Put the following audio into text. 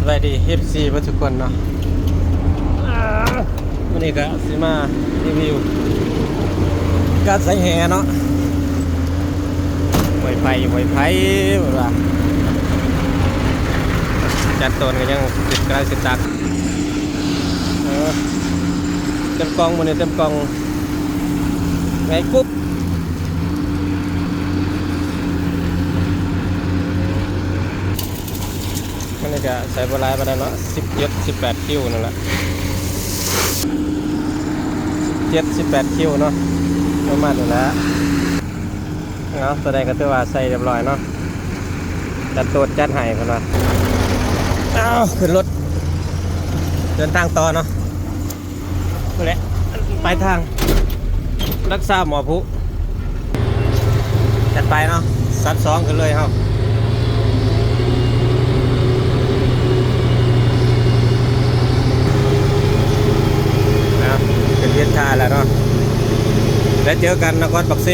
ສະບາຍດີ ເອັຟຊີ ເບິດທຸກຄົນເນາະ. ມື້ນີ້ກະຊິມາຣີວິວການໃສ່ແຮ່ເນາະ. ຫ້ວຍໄຜ່ ຫ້ວຍໄຜ່ ເພິ່ນວ່າ ຈັນໂຕນກະຍັງກຳລັງຊິຕັກ. ເອີ ເຕັມກ່ອງ ມື້ນີ້ເຕັມກ່ອງ ໄງກຸບ. ມັນນີ້ກະໃສ່ບໍ່ຫຼາຍປານໃດເນາະ ສິບເຈັດ ສິບແປດຄິວນັ້ນແຫຼະ ສິບເຈັດ ສິບແປດຄິວເນາະ ປະມານນີ້ແຫຼະ. ເອົາ ໂຕໃດກະຖືວ່າໃສ່ຮຽບຮ້ອຍເນາະ ຈັນໂຕນຈັດໃຫ້ເພິ່ນວ່າ. ເອົາ ຂຶ້ນລົດເດີນທາງຕໍ່ເນາະ. ພຸ້ນແຫຼະ ປາຍທາງ ຫຼັກຊາວໝໍ້ຜຸ ຈັດໄປເນາະ ສັນສອງຂຶ້ນເລີຍເຮົາ. ເອົາ ຂຶ້ນເວນທ່າແລ້ວເນາະ ແລ້ວເຈີກັນນະຄອນປາກເຊ.